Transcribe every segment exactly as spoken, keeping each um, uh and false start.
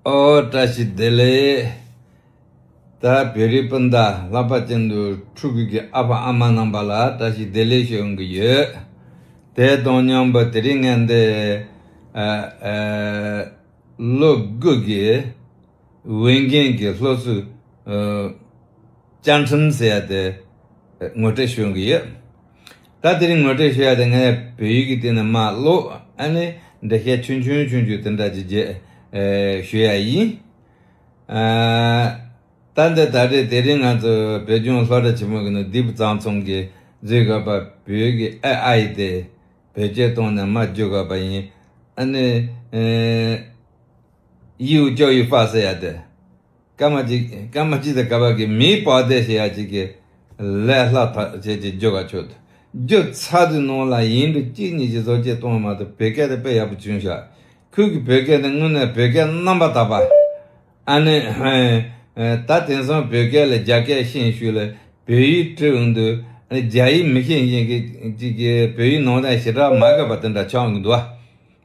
ཨོ། བཀྲ་ཤིས་བདེ་ལེགས། ད་བོད་རིགས་སྤུན་ཟླ་ལྷག་པར་ཅན་དུ་ཕྲུ་གུ་གི་ཨ་ཕ་ཨ་མ་རྣམ་པ་ལ་བཀྲ་ཤིས་བདེ་ལེགས་ཞུ་ཡོང་གི་ཡོད། དེ་དང་མཉམ་པོ་དེ་རིང་ངས་འདི་ཨ་ཨ་ལོ་དགུ་གི་འོས་འགན་གྱི་སློབ་གསོའི་ཨ་བཅའ་ཁྲིམས་ཟེར་ཡ་དེ་ངོ་སྤྲོད་ཞུ་ཡོང་གི་ཡོད། ད་དེ་རིང་ངོ་སྤྲོད་ཞུ་ཡ་དེ་ངས་བོད་ཡིག་གི་སྟེང་ནས་མར་ཀློག་ཨ་ནི་འགྲེལ་བཤད་ཆུང་ཆུང་ཆུང་ཆུང་དེ་འདྲ་ཅིག་རྗེས་ཨེ་ཞུ་ཡ་ཡིན། ཨ་ད་འདི་ད་རེས་དེ་རིང་ང་ཚོ་བོད་ལྗོངས་སློབ་གྲྭ་ཆེན་མོ་གི་ནང་དིབ་གཙང་ཚང་གི་བཟོས་དགོས་པ་བོད་ཀྱི་ཨ་ཨ་ཡི་དེ་བེད་སྤྱོད་བཏང་ནས་མར་བསྒྱུར་དགོས་པ་ཡིན། ཨ་ནི་ཨེ་ཡིའུ་ཅོ་ཡིའུ་ཧྥ་ཟེར་ཡ་དེ། སྐར་མ་གཅིག་སྐར་མ་གཅིག་དང་ག་བ་གི་མིའི་པར་དེ་ཞེས་ཡ་གཅིག་གི་ལས་སླ་ཐག་བྱས་ཀྱི་བསྒྱུར་ག་ཆོག་ཏུ། བསྒྱུར་ཚར་དུས་ནང་ལ་ཡིན་འདུག་གཅིག་གཉིས་ཀྱི་བཟོ་བཅོས་གཏོང་བ་མ་གཏོགས་བོད་སྐད་དེ་དཔེ་ཡག་པོ་བྱུང་ཤག་ཁོས་ཀྱི་བོད་སྐད་དེ་དངོས་གནས་བོད་སྐད་རྣམ་པར་དག་པ། ཨ་ནི་ད་དེང་སང་བོད་སྐད་ལ་རྒྱ་སྐད་ཤེས་ཞུས་ལ་བོད་ཡིག་འབྲི་འོང་དུས་ཨ་ནི་རྒྱ་ཡིག་མི་ཤེས་མཁན་གྱི་གཅིག་གི་བོད་ཡིག་ནང་དོན་ཞེ་དྲག་མ་དགོས་པ་དེ་འདྲ་ཆགས་འོང་གི་འདུག་བ།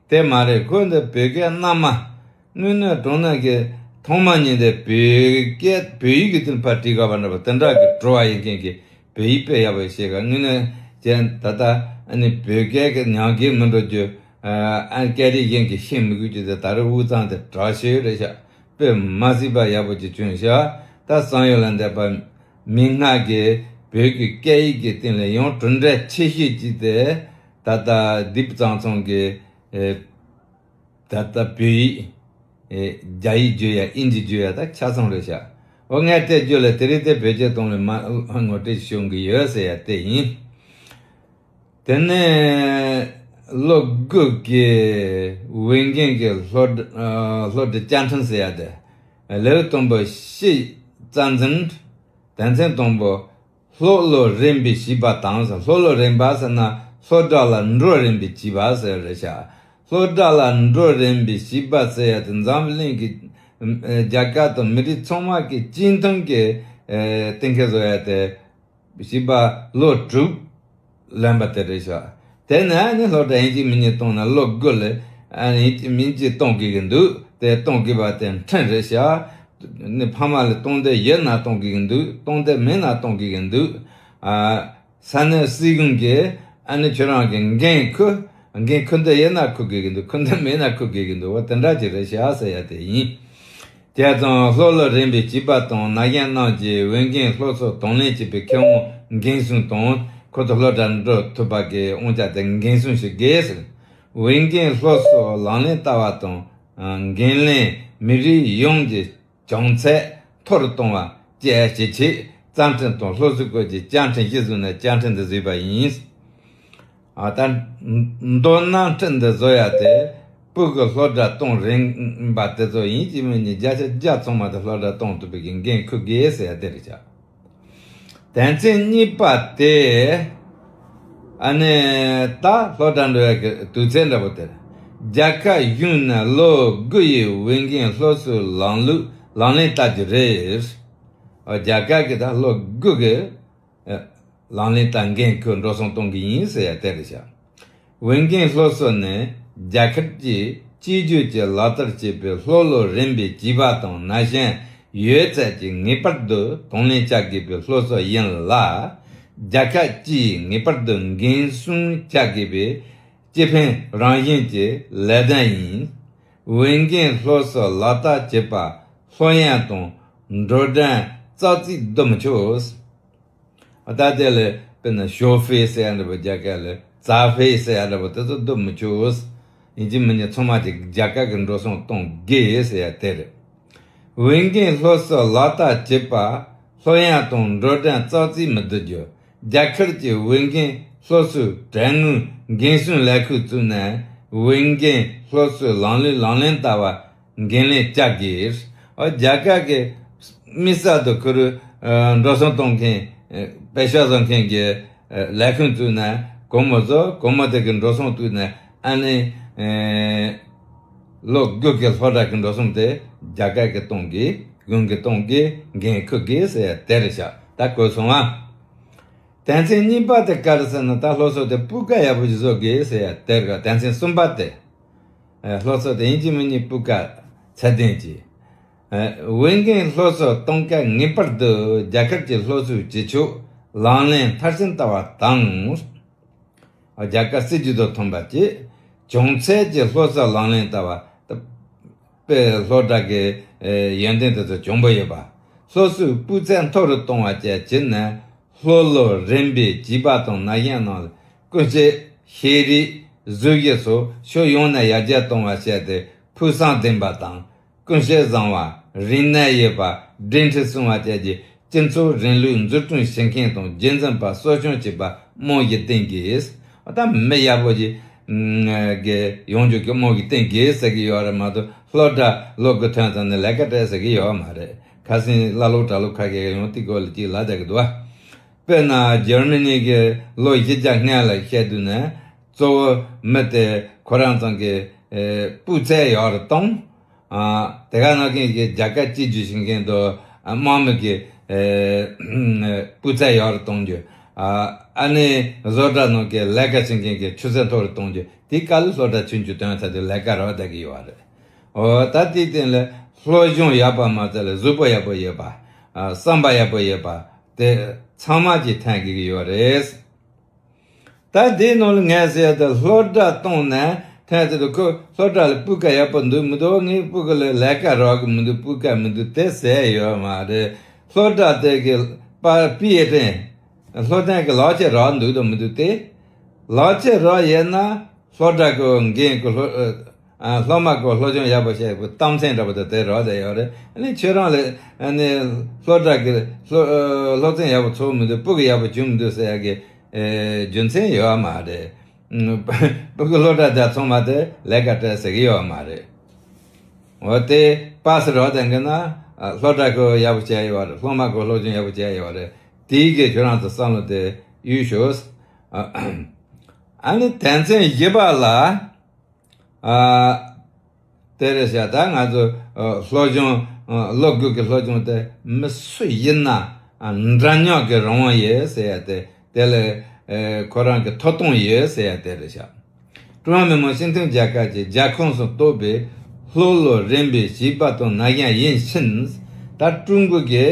དེ་མ་རེད། ཁོས་འདི་བོད་སྐད་རྣལ་མ། དངོས་གནས་དྲང་གནས་ཀྱི་ཐོག་མ་ཉིད་དེ་བོད་སྐད་བོད་ཡིག་གི་དོན་ཕར་བྲིས་དགོས་པ་འདྲ་པོ་དེ་འདྲ་གི་བྲོ་བ་ཡིན་མཁན་གྱི་བོད་ཡིག་དཔེ་ཡག་པོ་ཤེས་ག་དངོས་གནས་ཀྱི་ད་ལྟ་ཨ་ནི་བོད་སྐད་ཀྱི་ཉམས་རྒུད་མི་འགྲོ་རྒྱུ། ཨ་སྐད་རིགས་གཞན་གྱི་ཤེས་མི་དགོས་རྒྱུ་དེ་ད་རེས་དབུས་གཙང་དེ་དྲག་ཤོས་རེད་ཤག་དཔེ་མ་སྲིད་པ་ཡག་པོ་ཅིག་བྱུང་ཤག་ད་བསམ་ཡུལ་ལ་འདས་པ་མི་སྔར་གྱི་བོད་ཀྱི་སྐད་ཡིག་གི་སྟེང་ལ་ཡང་གྲུབ་འབྲས་ཆེ་ཤོས་ཅིག་དེ་ད་ལྟ་དིབ་གཙང་ཚང་གི་ཨེ། ད་ལྟ་བོད་ཡིག་ཨེ། རྒྱ་ཡིག་བསྒྱུར་ཡ་ཨིན་ཇི་བསྒྱུར་ཡ་ད་ཆ་ཚང་རེད་ཤག་འོ་ངས་དེ་བསྒྱུར་ལ་དེ་རིང་དེ་བེད་སྤྱོད་གཏོང་ལ་མ་ངོ་སྤྲོད་ཞུ་གི་ཡོད་ཟེར་ཡ་དེ་ཡིན། དེ་ནས་ལོ་དགུ་གི་འོས་འགན་གྱི་སློབ་སློབ་གྲྭའི་བཅའ་ཁྲིམས་ཟེར་ཡ་དེ་ལེའུ་དང་པོ་ཕྱི་རྩ་འཛིན། དོན་ཚན་དང་པོ། སློབ་ལོ་རན་པའི་བྱིས་པ་དང་། སློབ་ལོ་རན་པ་ཟེར་ན་སློབ་གྲྭ་ལ་འགྲོ་རན་པའི་བྱིས་པ་ཟེར་རེད་ཤག་སློབ་གྲྭ་ལ་འགྲོ་རན་པའི་བྱིས་པ་ཟེར་ཡ་དེ་འཛམ་གླིང་གི་རྒྱལ་ཁབ་དང་མི་རིགས་ཚང་མ་གི་སྤྱི་མཐུན་གྱི་གཏན་འཁེལ་བཟོ་ཡ་དེ་བྱིས་པ་ལོ་དྲུག་ལོན་པ་དེ་རེད་ཤག་དེ་ནས་ཨ་ནི་སློབ་གྲྭ་ཡིན་གཅིག་མིན་གཉིས་གཏོང་ན་ལོ་དགུ་ལ་ཨ་ནི་ཡིན་གཅིག་མིན་གཅིག་གཏོང་དགོས་ཀྱི་འདུག་དེ་གཏོང་དགོས་པ་དེ་ཁྲིམས་རེད་ཤག་ནི་ཕ་མ་ལ་གཏོང་འདོད་ཡོད་ན་གཏོང་དགོས་ཀྱི་འདུག་གཏོང་འདོད་མེད་ན་གཏོང་དགོས་ཀྱི་འདུག་ཨ་ས་གནས་སྲིད་གཞུང་གིས་ཨ་ནི་ཁྱོད་རང་གི་འགན་འཁུར། འགན་འཁུར་འདོད་ཡོད་ན་འཁུར་དགོས་ཀྱི་འདུག་འཁུར་འདོད་མེད་ན་འཁུར་དགོས་ཀྱི་འདུག་འོ་དེ་འདྲ་ཅིག་རེད་ཤག་ཟེར་ཡ་དེ་ཡིན། དེ་ཙང་སློབ་ལོ་རན་པའི་བྱིས་པ་དང་ན་གཞོན་རྣམས་ཀྱིས་འོས་འགན་སློབ་གསོ་དང་ལེན་བྱེད་པའི་ཁེ་དབང་འགན་སྲུང་དང་ཁོ་ཚོ་སློབ་གྲྭར་འགྲོ་ཐུབ་པ་གི་དབང་ཆ་དེ་འགན་སྲུང་ཞུ་དགོས་ཟེར། འོས་འགན་སློབ་གསོ་ལག་ལེན་བསྟར་བ་དང་འགན་ལེན་མི་རིགས་ཡོངས་ཀྱི་བྱང་ཚད་མཐོ་རུ་གཏོང་བ་བཅས་བྱེད་ཆེད་བརྩམས་ཆོས་དང་སློབ་གསོའི་སྐོར་གྱི་བཅའ་ཁྲིམས་གཞིར་བཟུང་ནས་བཅའ་ཁྲིམས་འདི་བཟོས་པ་ཡིན། ཨ་ད་མདོར་ན་ཁྲིམས་འདི་བཟོ་ཡ་དེ་སྤུ་གུ་སློབ་གྲྭ་གཏོང་རན་པ་དེ་ཚོ་ཡིན་གཅིག་མིན་གཉིས་བརྒྱ་ཆ་བརྒྱ་ཚང་མ་དེ་སློབ་གྲྭ་གཏོང་ཐུབ་པའི་གི་འགན་འཁུར་དགོས་ཟེར་ཡ་དེ་རེད་ཤག་དོན་ཚན་གཉིས་པ་དེ་ཨ་ནི་ད་སློབ་གྲྭ་འགྲོ་ཡ་གི་དུས་ཚོད་འདྲ་པོ་དེར་རྒྱལ་ཁབ་གཞུང་ནས་ལོ་དགུ་ཡི་འོས་འགན་སློབ་གསོའི་ལམ་ལུགས་ལག་ལེན་བསྟར་རྒྱུ་རེད། རྒྱལ་ཁབ་ཀྱི་ད་ལོ་དགུ་གི་ལག་ལེན་བསྟར་འགན་ཁུར་འགྲོ་སོང་གཏོང་གི་ཡིན་ཟེར་ཡ་དེ་རེད་ཤག་འོས་འགན་སློབ་གསོ་ནི་རྒྱལ་ཁབ་ཀྱིས་གཅིག་གྱུར་གྱིས་ལག་བསྟར་བྱེད་པའི་སློབ་ལོ་རན་པའི་བྱིས་པ་དང་ན་གཞོན་ཡོད་ཚད་ཀྱིས་ངེས་པར་དུ་དང་ལེན་བྱ་དགོས་པའི་སློབ་གསོ་ཡིན་ལ། རྒྱལ་ཁབ་ཀྱིས་ངེས་པར་དུ་འགན་སྲུང་བྱ་དགོས་པའི་སྤྱི་ཕན་རང་བཞིན་གྱི་ལས་དོན་ཡིན། འོས་འགན་སློབ་གསོ་ལག་བསྟར་བྱེད་པ་སློབ་ཡོན་དང་འགྲོ་གྲོན་ཙག་ཙིག་བསྡུ་མི་ཆོག་ད་ལྟའི་ལས་དཔེར་ན་ཞོ་ཧྥེ་ཟེར་ཡ་འདྲ་པོ་རྒྱ་སྐད་ལ་ཙ་ཧྥེ་ཟེར་ཡ་འདྲ་པོ་དེ་ཚོ་བསྡུ་མི་ཆོག་ཡིན་གཅིག་མིན་གཉིས་ཚང་མ་གཅིག་རྒྱ་སྐད་ཀྱི་འགྲོ་སོང་གཏོང་དགོས་ཟེར་ཡ་དེ་རེད། འོས་འགན་སློབ་གསོ་ལག་བསྟར་བྱེད་པ་སློབ་ཡོན་དང་འགྲོ་གྲོན་ཙག་ཙིག་མི་བསྡུ་རྒྱུ། རྒྱ་གར་གྱི་འོས་འགན་སློབ་གསོའི་གྲོན་དངུལ་འགན་སྲུང་ལས་ཁུངས་བཙུགས་ནས་འོས་འགན་སློབ་གསོའི་ལམ་ལུགས་ལག་ལེན་བསྟར་བ། འགན་ལེན་བྱ་དགོས། ཨོ་རྒྱ་གར་གྱི་དམིགས་བསལ་དུ་ཁོ་རུ་འགྲོ་སོང་གཏོང་མཁན་པེ་ཤག་བཟོ་མཁན་གྱི་ལས་ཁུངས་བཙུགས་ནས་སྒོར་མོ་བཟོ། སྒོར་མོ་དེ་གི་འགྲོ་སོང་བཙུགས་ནས་ཨ་ནི་ལོ་དགུ་གི་སློབ་གྲྭ་གི་འགྲོ་སོང་དེ་རྒྱ་གར་གྱི་གཏོང་དགོས། གཞུང་གི་གཏོང་དགོས། འགན་འཁུར་དགོས་ཟེར་དེ་རེད་ཤག་ད་གོ་སོང་ཨ། དོན་ཚན་གཉིས་པ་དེ་ག་རེ་ཟེར་ན་ད་སློབ་གསོ་དེ་སྤུས་ཀ་ཡག་པོ་ཞིག་བཟོ་དགོས་ཟེར་ཡ་དེ་རེད། དོན་ཚན་གསུམ་པ་དེ། ཨེ་སློབ་གསོ་དེ་ཡིན་གཅིག་མིན་གཉིས་སྤུས་ཀ་ཚད་ལྡན་གྱི་ འོས་འགན་སློབ་གསོ་གཏོང་སྐབས་ངེས་པར་དུ་རྒྱ་གར་གྱི་སློབ་གསོའི་བྱེད་ཕྱོགས་ལག་ལེན་མཐར་ཕྱིན་བསྟར་བ་དང་། རྒྱལ་ཁབ་སྲིད་ཇུས་དང་མཐུན་པ་བཅས་བྱུང་ཚད་ཀྱི་སློབ་གསོ་ལག་ལེན་བསྟར་བ་དང་། དཔེ་སློབ་གྲྭ་གི་ཡོན་ཏན་དེ་ཚོ་བྱུང་བ་ཡོད་པ། སློབ་གསོའི་སྤུས་ཚད་མཐོ་རུ་གཏོང་བ་བཅས་བྱས་ནས་སློབ་ལོ་རིམ་པའི་བྱིས་པ་དང་ན་གཞོན་རྣམས་ལ་ཀུན་སྤྱོད་ཤེས་རིག་གཟུགས་གཞི་སོགས་ཕྱོགས་ཡོངས་ནས་ཡར་རྒྱས་གཏོང་བ་བྱས་ཏེ་ཕུགས་བསམ་ལྡན་པ་དང་། ཀུན་སྤྱོད་བཟང་བ། རིག་གནས་ཡོད་པ། སྒྲིག་ཁྲིམས་སྲུང་བ་བཅས་ཀྱི་སྤྱི་ཚོགས་རིང་ལུགས་འཛུགས་སྐྲུན་བྱེད་མཁན་དང་རྒྱུན་འཛིན་པ་གསོ་སྐྱོང་བྱེད་པ་རྨང་གཞི་བཏིང་དགོས། ད་མི་ཡག་པོ་ཞིག་གི་ཡོང་རྒྱུ་གི་རྨང་གཞི་བཏིང་དགོས་ཟེར་གི་ཡོད་རེད་མ་གཏོགས། སློབ་གྲྭ་ལོག་གི་ཐོན་ཙང་ནས་ལས་ཀ་སྤྲད་ཟེར་གི་ཡོད་མ་རེད། ཁ་སང་བླ་ལོག་གྲྭ་ལོག་ཁ་ཤས་ཡང་དེ་སྐོར་ལ་ཅིག་ལབ་བསྡད་གི་འདུག་བ། དཔེར་ན་འཇར་མ་ནི་གི་ལོ་བཞི་བརྒྱ་སྔོན་ལ་བཤད་དུས་ནས་གཙོ་བོ་མི་དེ་ཁོ་རང་ཚང་གི་ཨེ་སྤུས་ཚད་ཡག་རུ་གཏོང་། ཨ་དེ་ག་ནང་བཞིན་གྱི་རྒྱལ་ཁབ་གཅིག་གྱུར་བྱེད་མཁན་དང་ཨ་དམག་མི་གི་ཨེ་སྤུས་ཚད་ཡག་རུ་གཏོང་རྒྱུ། ཨ་ཨ་ནི་བཟོ་གྲྭ་ནང་གི་ལས་ཀ་བྱེད་མཁན་གྱི་ཆུ་ཚད་མཐོ་རུ་གཏོང་རྒྱུ། དེའི་སྐབས་ལ་སློབ་གྲྭ་ཆུང་ཆུང་ཐོན་ཚར་དུས་ལས་ཀ་རག་བསྡད་ཀྱི་ཡོད་རེད། འོ་ད་དེའི་སྟེང་ལ་སློབ་སྦྱོང་ཡག་པ་མ་ཚད་ལ་གཟུགས་པོ་ཡག་པོ་ཡོད་པ། ཨ་བསམ་པ་ཡག་པོ་ཡོད་པ། དེ་ཚང་མ་གྱིས་ཐོན་དགོས་ཀྱི་ཡོད་རེད། ད་དེའི་ནང་ལ་ངས་ཟེར་ཡ་དེ་སློབ་གྲྭ་བཏང་ནས་ཐོན་ཚེ་དུ་ཁོ་སློབ་གྲྭ་ལ་སྤུས་ཀ་ཡག་པོ་འདུག་མི་འདུག་ངའི་སྤུ་གུ་ལ་ལས་ཀ་རག་གི་མི་འདུག་སྤུས་ཀ་མི་འདུག་དེ་ཟེར་ཡོད་མ་རེད། སློབ་གྲྭ་དེ་གི་པ་པི་ཨེ་ཏྲེན་སློབ་ཚན་གི་ལག་ཁྱེར་རག་འདུག་དང་མི་འདུག་དེ། ལག་ཁྱེར་རག་ཡོད་ན་སློབ་གྲྭ་གི་འགན་གི་སློབ་ཨ་སློབ་མ་གི་སློབ་སྦྱོང་ཡག་པོ་བྱེད་པའི་གཏམ་ཚན་འདྲ་པོ་དེ་དེ་རག་བསྡད་ཡོད་རེད། ཨ་ནི་ཁྱོད་རང་ལ་ཨ་ནི་སློབ་གྲྭ་གི་སློབ་སློབ་ཚན་ཡག་པོ་ཚོགས་མི་འདུག་སྤུ་གུ་ཡག་པོ་བྱུང་མི་འདུག་ཟེར་ཡ་གི་ཨེ་རྒྱུ་མཚན་ཡོད་མ་རེད། སྤུ་གུ་སློབ་གྲྭ་དེ་ཚང་མ་དེ་ལས་ཀ་སྤྲད་ཟེར་གི་ཡོད་མ་རེད། འོ་དེ་པ་སི་རག་བསྡད་མཁན་ན་ཨ་སློབ་གྲྭ་གི་ཡག་པོ་བྱས་ཡོད་རེད། སློབ་མ་གི་སློབ་སྦྱོང་ཡག་པོ་བྱས་ཡོད་རེད། དེའི་གི་ཁྱོད་རང་ཚོ་བསམ་བློ་དེ་གཡུག་ཤོག་ཨ་ནི་དོན་ཚན་བཞི་པ་ལ། ཨ་དེ་རེད་ཤག་ད་ང་ཚོ་ཨ་སློབ་སྦྱོང་ཨ་ལོ་དགུ་གི་སློབ་སྦྱོང་དེ་མི་སུ་ཡིན་ན་ཨ་འདྲ་མཉམ་གྱི་རང་དབང་ཡོད་ཟེར་ཡ་དེ། དེ་ལ་ཨ་ཁོ་རང་གི་ཐོབ་ཐང་ཡོད་ཟེར་ཡ་དེ་རེད་ཤག་ཀྲུང་ཧྭ་མི་དམངས་སྤྱི་མཐུན་རྒྱལ་ཁབ་ཀྱི་རྒྱལ་ཁོངས་སུ་གཏོགས་པའི་ལྷོ་ལོ་རིམ་པའི་བྱིས་པ་དང་ན་གཞོན་ཡིན་ཕྱིན། ད་ཀྲུང་གོ་གི་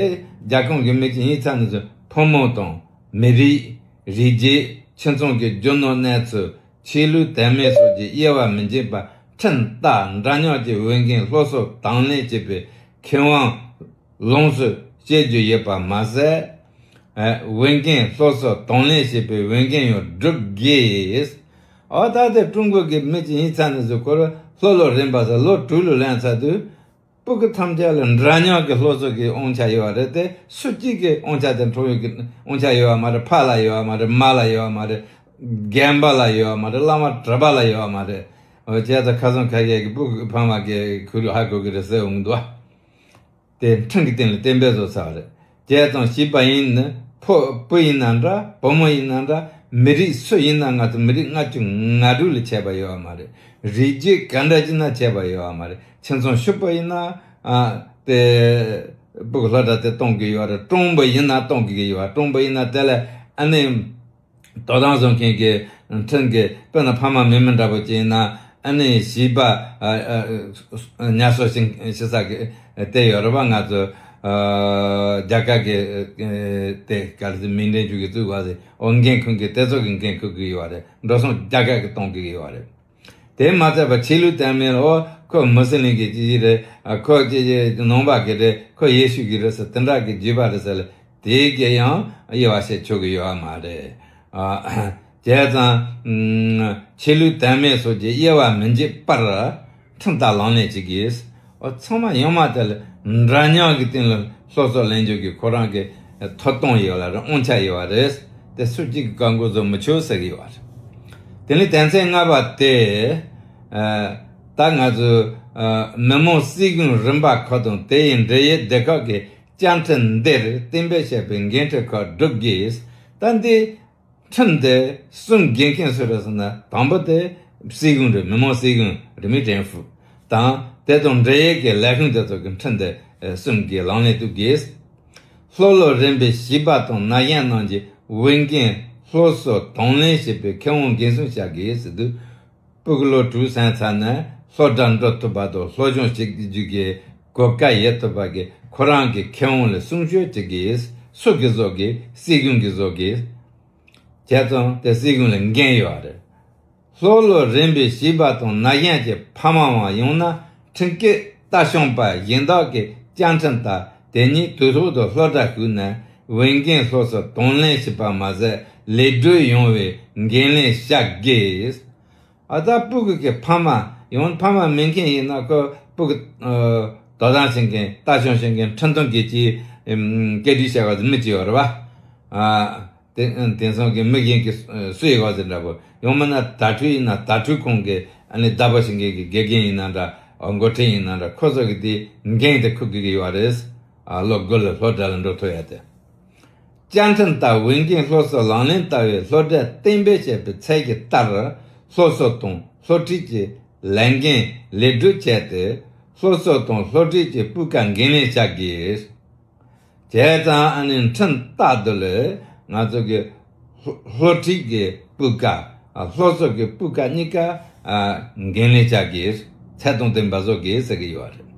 རྒྱལ་ཁོངས་ཀྱི་མི་སྤྱི་ཡིན་ཚར་ནས་བཟུང་ཕོ་མོ་དང་མི་རིགས། རིགས་རྒྱུད། ཁྱིམ་ཚང་གི་རྒྱུ་ནོར་གནས་ཚུལ། ཆོས་ལུགས་དད་མོས་སོགས་ཀྱི་དབྱེ་བ་མི་འབྱེད་པར་ཁྲིམས་ལྟར་འདྲ་མཉམ་གྱི་འོས་འགན་སློབ་གསོ་དང་ལེན་བྱེད་པའི་ཁེ་དབང་ལོངས་སུ་སྤྱོད་རྒྱུ་ཡོད་པ་མ་ཟད། འོས་འགན་སློབ་གསོ་དང་ལེན་བྱེད་པའི་འོས་འགན་ཡང་སྒྲུབ་དགོས། འོ་ད་ལྟའི་ཀྲུང་གོ་གི་མི་གཅིག་ཡིན་ཚར་ནས་བཟུང་ཁོ་རང་ལྷོ་ལོ་རིམ་པ་ཟེར་ལོ་དྲུག་ལོ་ལོན་ཚར་དུས། སྤུ་གུ་ཐམས་ཅད་ལ་འདྲ་མཉམ་གྱི་སློབ་གསོ་གི་དབང་ཆ་ཡོད་པ་རེད་དེ། སུ་གཅིག་གི་དབང་ཆ་དེ་འཕྲོག་ཡག་གི་དབང་ཆ་ཡོད་པ་མ་རེད། ཕ་ལ་ཡོད་པ་མ་རེད། མ་ལ་ཡོད་པ་མ་རེད། རྒན་པ་ལ་ཡོད་པ་མ་རེད། བླ་མ་གྲྭ་པ་ལ་ཡོད་པ་མ་རེད། འོ་བྱས་ཙང་ཁ་སང་ཁ་ཤས་ཀྱིས་སྤུ་གུ་ཕ་མ་གི་ཁུར་ཧ་གོ་གི་རེད་ཟེར་འོང་འདུག་བ། དེ་ཁྲིམས་ཀྱི་སྟེང་ལ་གཏན་འབེབས་བཟོ་ཚར་བ་རེད། བྱས་ཙང་བྱིས་པ་ཡིན་ན་ཕོ་བུ་ཡིན་ན་འདྲ། བུ་མོ་ཡིན་ན་འདྲ། མི་རིགས་སུ་ཡིན་ན་ང་ཚོ་མི་རིགས་ལྔ་བཅུ་ང་དྲུག་ལ་ཁྱད་པར་ཡོད་པ་མ་རེད། རིགས་རྒྱུད་ག་འདྲ་ཅིག་ན་ཁྱད་པར་ཡོད་པ་མ་རེད། ཁྱིམ་ཚང་ཕྱུག་པོ་ཡིན་ན་ཨ་དེ་སྤུ་གུ་སློབ་གྲྭ་དེ་གཏོང་གི་ཡོད་རེད། གྲངས་པོ་ཡིན་ན་གཏོང་གི་ཡོད། གྲངས་པོ་ཡིན་ན་དེ་ལ་ཨ་ནི། དོ་དམ་བཟོ་མཁན་གྱི་ཁྲིམས་ཀྱི་དཔེར་ན་ཕ་མ་མེད་མི་འདྲ་པོ་ཅིག་ཡིན་ན་ཨ་ནི་བྱིས་པ་ཨ་ཨ་ཉར་གསོ་བྱེད་བྱེད་ས་གི་དེ་ཡོད་རེད་པ། ང་ཚོ་ཨ་རྒྱ་གར་གྱི་ཨ་དེ་ག་རེ་ཟེར་མིང་འདྲེན་བྱེད་ཀྱི་བཙུགས་པ་ཟེར། འོ་འགན་འཁུར་མཁན་དེ་ཚོ་གི་འགན་འཁུར་གྱི་ཡོད་རེད། འགྲོ་སོང་རྒྱ་གར་གྱི་གཏོང་གི་ཡོད་རེད། དེ་མ་ཚད་པ་ཆོས་ལུགས་དད་མོས་ལ་འོ་ཁོ་མུ་སི་ལིམ་གྱི་ཅི་ཞིག་རེད། ཨ་ཁོ་ཅི་ཅི་ནང་པ་གི་རེད། ཁོ་ཡེ་ཤུ་གི་རེད་ཟེར་དེ་འདྲ་གི་བརྗོད་པ་རེད་ཟེར་ལ། དེའི་གི་ཡང་དབྱེ་བ་ཕྱེ་ཆོག་གི་ཡོད་མ་རེད། ཨ་བྱས་ཙང་ཆོས་ལུགས་དད་མོས་སོགས་ཀྱི་དབྱེ་བ་མི་འབྱེད་པར་ཁྲིམས་ལྟར་ལག་ལེན་བྱེད་དགོས། འོ་ཚང་མ་ཡོང་མ་དེ་ལ་འདྲ་མཉམ་གྱི་སྟེང་ལ་སློབ་གསོ་ལེན་རྒྱུ་གི་ཁོ་རང་གི་ཐོབ་ཐང་ཡོད་ལ་རེད། དབང་ཆ་ཡོད་པ་རེད། དེ་སུ་གཅིག་གིས་བཀག་འགོག་བཟོ་མི་ཆོག་ཟེར་གི་ཡོད་པ་རེད། དེ་ནས་དོན་ཚན་ལྔ་པ་དེ་ཨ་ད་ང་ཚོ་ཨ་མི་མང་སྲིད་གཞུང་རིམ་པ་ཁག་དང་དེ་ཡི་འབྲེལ་ཡོད་སྡེ་ཁག་གིས་བཅའ་ཁྲིམས་འདིར་གཏན་འབེབས་བྱས་པའི་འགན་འཁྲི་ཁག་སྒྲུབ་དགོས། ད་འདི་ཁྲིམས་དེ་སྲུང་དགོས་མཁན་སུ་རེད་ཟེར་ན་དང་པོ་དེ་སྲིད་གཞུང་རེད། མི་མང་སྲིད་གཞུང་རེད། མི་ཀྲེན་ཧྥུ་དང་དེ་དང་འབྲེལ་ཡོད་ཀྱི་ལས་ཁུངས་དེ་ཚོ་གི་ཁྲིམས་དེ་སྲུང་དགོས། ལག་ལེན་བསྟར་དགོས། ལྷོ་ལོ་རིམ་པའི་བྱིས་པ་དང་ན་གཞོན་རྣམས་ཀྱི་འོས་འགན་སློབ་གསོ་དང་ལེན་བྱེད་པའི་ཁེ་དབང་འགན་སྲུང་བྱ་དགོས་ཟེར་དུས། སྤུ་གུ་ལོ་དྲུག་སོན་ཚར་ནས་སློབ་གྲྭར་འགྲོ་ཐུབ་པ་དང་སློབ་སྦྱོང་བྱེད་རྒྱུ་གི་ གོ་སྐབས་ཡོད་ཐུབ་པ་གི་ཁོ་རང་གི་ཁེ་དབང་ལ་སྲུང་སྐྱོབ་བྱེད་དགོས། སུ་གིས་བཟོ་དགོས། སྲིད་གཞུང་གིས་བཟོ་དགོས། བྱས་ཙང་དེ་སྲིད་གཞུང་ལ་འགན་ཡོད་རེད། ལྷོ་ལུ་རིམ་པའི་བྱིས་པ་དང་ན་གཞོན་གྱི་ཕ་མའམ་ཡང་ན་ཁྲིམས་སྐྱོང་ལྟ་སྐྱོང་པ་གཞན་དག་གིས་བཅའ་ཁྲིམས་ལྟར་དེ་ཉིད་དུས་ཐོག་ཏུ་སློབ་གྲྭར་ཞུགས་ནས་འོས་འགན་སློབ་གསོ་དང་ལེན་བྱེད་པ་མ་ཟད་ལས་སྒྲུབ་ཡོང་བའི་འགན་ལེན་བྱ་དགོས། ཨ་ད་སྤུ་གུ་གི་ཕ་མ་ཡང་ཕ་མ་མེད་མཁན་ཡིན་ན་ཁོ་སྤུ་གུ་ཨ་དོ་དམ་བྱེད་མཁན་ལྟ་སྐྱོང་བྱེད་མཁན་ཁྲིམས་དོན་གྱི་ཅིག་ཨམ་སྐད་སྒྲིག་བྱ་བ་ཟིག་མི་བྱེད་བ་རེད་བ། ཨ་དེ་དེང་སང་གི་མི་གཞན་གྱི་སུ་ཡི་བ་ཟིག་འདྲ་པོ་ཡང་མིན་ན་དྭ་ཕྲུག་ཡིན་ན་དྭ་ཕྲུག་ཁོང་གི་ཨ་ནི་བདག་པོ་བྱེད་མཁན་གྱི་དགེ་རྒན་ཡིན་ན་འདྲ་འགོ་ཁྲིད་ཡིན་ན་འདྲ་ཁོ་ཚོ་གི་དེ་འགན་དེ་འཁུར་དགོས་ཀྱི་ཡོད་རེད། ཨ་ལོ་དགུ་ལ་སློབ་གྲྭ་ལ་འགྲོ་ཐུབ་ཡ་དེ། བཅའ་ཁྲིམས་ལྟར་འོས་འགན་སློབ་གསོ་ལག་ལེན་བསྟར་བའི་སློབ་གྲྭས་གཏན་འབེབས་བྱས་པའི་ཚད་ཀྱི་ལྟར་སློབ་གསོ་དང་སློབ་ཁྲིད་ཀྱི་ལས་འགན་ལེགས་སྒྲུབ་བྱས་ཏེ། སློབ་གསོ་དང་སློབ་ཁྲིད་ཀྱི་སྤུས་ཀ་འགན་ལེན་བྱ་དགོས། བྱས་ཙང་ཨ་ནི་ཁྲིམས་ལྟར་དུ་ལས་ང་ཚོ་གི་སློབ་ཁྲིད་ཀྱི་སྤུས་ཀ་སློབ་གསོ་གི་སྤུས་ཀ་གཉིས་ཀ་འགན་ལེན་བྱ་དགོས། ཚད་དང་ལྡན་པ་བཟོ་དགོས་ཟེར་གྱི་ཡོད་རེད།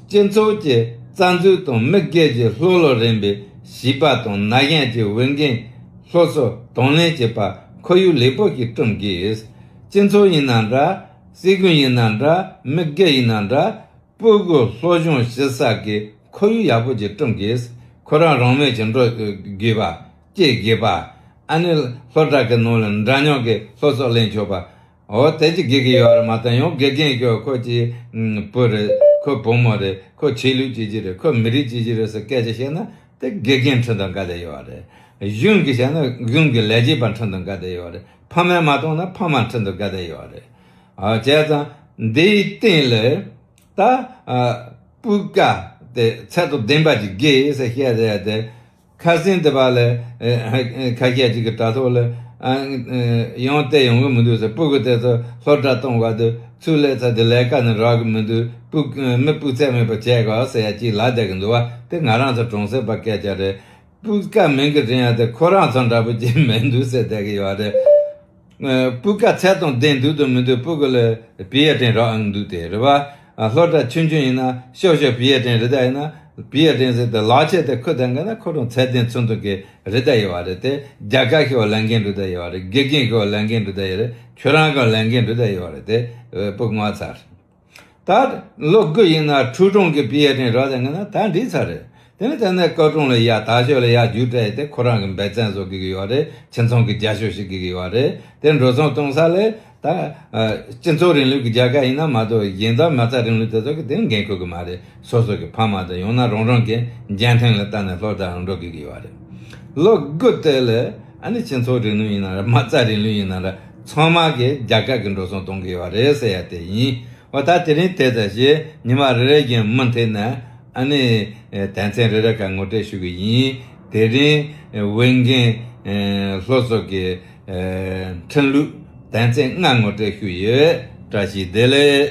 སྤྱི་ཚོགས་ཀྱི་རྩ་འཛུགས་དང་མི་སྒེར་གྱི་ལྷོ་ལུ་རིམ་པའི་བྱིས་པ་དང་ན་གཞོན་གྱི་འོས་འགན་སློབ་གསོ་དང་ལེན་བྱེད་པ་ཁོར་ཡུག་ལེགས་པོ་ཞིག་བསྐྲུན་དགོས། སྤྱི་ཚོགས་ཡིན་ན་འདྲ། སྲིད་གཞུང་ཡིན་ན་འདྲ། མི་སྒེར་ཡིན་ན་འདྲ། སྤུ་གུ་སློབ་སྦྱོང་བྱེད་ས་གི་ཁོར་ཡུག་ཡག་པོ་ཅིག་བསྐྲུན་དགོས། ཁོ་རང་རང་མོས་ཀྱིས་འགྲོ་དགོས་པ། སྐྱེ་དགོས་པ། ཨ་ནི་སློབ་གྲྭ་གི་ནང་ལ་འདྲ་མཉམ་གྱི་སློབ་གསོ་ལེན་ཆོག་པ། འོ་དེ་ཅིག་དགོས་ཀྱི་ཡོད་རེད་མ་གཏོགས་ཡང་དགེ་རྒན་ཁྱོད་ཁོ་ཅིག་བུ་རེད། ཁོ་བུ་མོ་རེད། ཁོ་ཆོས་ལུགས་ཅི་ཅི་རེད། ཁོ་མི་རིགས་ཅི་ཅི་རེད་ཟེར་སྐད་ཆ་བཤད་ན་དེ་དགེ་རྒན་ཁྲིམས་དང་འགལ་བསྡད་ཡོད་རེད། གཞུང་གིས་བཤད་ན་གཞུང་གི་ལས་བྱེད་པ་ཁྲིམས་དང་འགལ་བསྡད་ཡོད་རེད། ཕ་མས་མ་གཏོང་ན་ཕ་མ་ཁྲིམས་དང་འགལ་བསྡད་ཡོད་རེད། ཨ་བྱས་ཙང་འདིའི་སྟེང་ལ། ད་ཨ་སྤུས་ཀ་དེ་ཚད་དང་ལྡན་པ་ཅིག་དགོས་ཟེར་བཤད་བསྡད་ཡ་དེ། ཁ་སང་དེ་བ་ལ་ཨ་ཁ་ཤས་ཅིག་གི་དྲ་ཐོག་ལ་ཨ་ཡང་བལྟས་ཡོང་གི་མི་འདུག་ཟེར། སྤུ་གུ་དེ་ཚོ་སློབ་གྲྭ་གཏོང་བར་དུ་ཚུར་སླེབས་ཚར་དུས་ལས་ཀ་ནི་རག་གི་མི་འདུག་སྤུ་མི་སྤུས་ཚད་མེད་པ་བྱས་ག་ཟེར་ཡ་ཅིག་ལབ་བསྡད་གི་འདུག་བ། དེ་ང་རང་ཚོ་གྲོང་གསེབ་པ་སྐད་ཆ་རེད། སྤུས་ཀ་མིན་གི་དྲན་ཡ་དེ་ཁོ་རང་ཚོ་འདྲ་པོ་ཅིག་མི་འདུག་ཟེར་བསྡད་གི་ཡོད་རེད། ཨ་སྤུས་ཀ་ཚད་དང་ལྡན་འདུག་དང་མི་འདུག་སྤུ་གུ་ལ་པི་ཨེ་ཀྲིན་རག་ཨང་འདུག་དེ་རེད་བ། ཨ་སློབ་གྲྭ་ཆུང་ཆུང་ཡིན་ན་ཤོག་ཤོག་པི་ཨེ་ཀྲིན་རེད་ད་ཡིན་ན་པི་ཨེ་ཀྲིན་ཟེར་ཏེ་ལག་ཆས་དེ་ཁུར་བསྡད་མཁན་ན་ཁོ་རང་ཚད་ལྡན་ཚུན་མཐོང་གི་རེད་ད་ཡོད་བ་རེད་དེ། རྒྱལ་ཁབ་ཤིག་བ་ལས་འགན་འགྲུབ་ད་ཡོད་བ་རེད། དགེ་རྒན་ཤིག་བ་ལས་འགན་འགྲུབ་ད་ཡོད་རེད། ཁྱོད་རང་གི་ལས་འགན་འགྲུབ་ད་ཡོད་བ་རེད་དེ། ཨ་སྤུ་གུ་ང་ཚར། ད་ལོ་དགུ་ཡིན་ན་ཁྲུའུ་ཀྲུང་གི་པི་ཨེ་ཀྲིན་རག་དེ་ངེས་ན་ད་འགྲིག་ཚར་རེད། དེ་ནས་དེ་ནས་ཀའོ་ཀྲུང་ལ་ཡ་དག་ཤོས་ལ་ཡ་རྒྱུགས་སྤྲད་ཡས་དེ་ཁོ་རང་གི་འབད་བརྩོན་བཟོ་དགོས་ཀྱི་ཡོད་རེད། ཁྱིམ་ཚང་གི་རྒྱབ་སྐྱོར་ཞིག་དགོས་ཀྱི་ཡོད་རེད། དེ་འགྲོ་སོང་གཏོང་ས་ལས་ད་ཨ་སྤྱི་ཚོགས་རིང་ལུགས་ཀྱི་རྒྱལ་ཁབ་ཡིན་ན་མ་གཏོགས་གཞན་དག་མ་རྩ་རིང་ལུགས་དེ་ཚོ་གི་དེ་འགན་འཁུར་གི་མ་རེད། སོ་སོ་གི་ཕ་མ་དང་ཡང་ན་རང་རང་གི་འགན་ཐེམ་ལ་བལྟས་ནས་སློབ་གྲྭར་འགྲོ་དགོས་ཀྱི་ཡོད་རེད། ལོ་དགུ་དེ་ལ་ཨ་ནི་སྤྱི་ཚོགས་རིང་ལུགས་ཡིན་ན་ར་མ་རྩ་རིང་ལུགས་ཡིན་ན་ར་ཚང་མ་གི་རྒྱལ་ཁབ་ཀྱི་འགྲོ་སོང་གཏོང་གི་ཡོད་རེད་ཟེར་ཡ་དེ་ཡིན། འོ་ད་དེ་རིང་དེ་ལྟ་ཞིག་ཉི་མ་རེ་རེ་བཞིན་མུ་མཐུད་ནས་ཨ་ནི་དོན་ཚན་རེ་རེ་ཁ་ངོ་སྤྲོད་ཞུ་གི་ཡིན། དེ་རིང་འོས་འགན་སློབ་གསོ་གི་ཁྲིམས་ལུགས་དོན་ཚན་ལྔ་ངོ་སྤྲོད་ཞུ་ཡོད། བཀྲ་ཤིས་བདེ་ལེགས།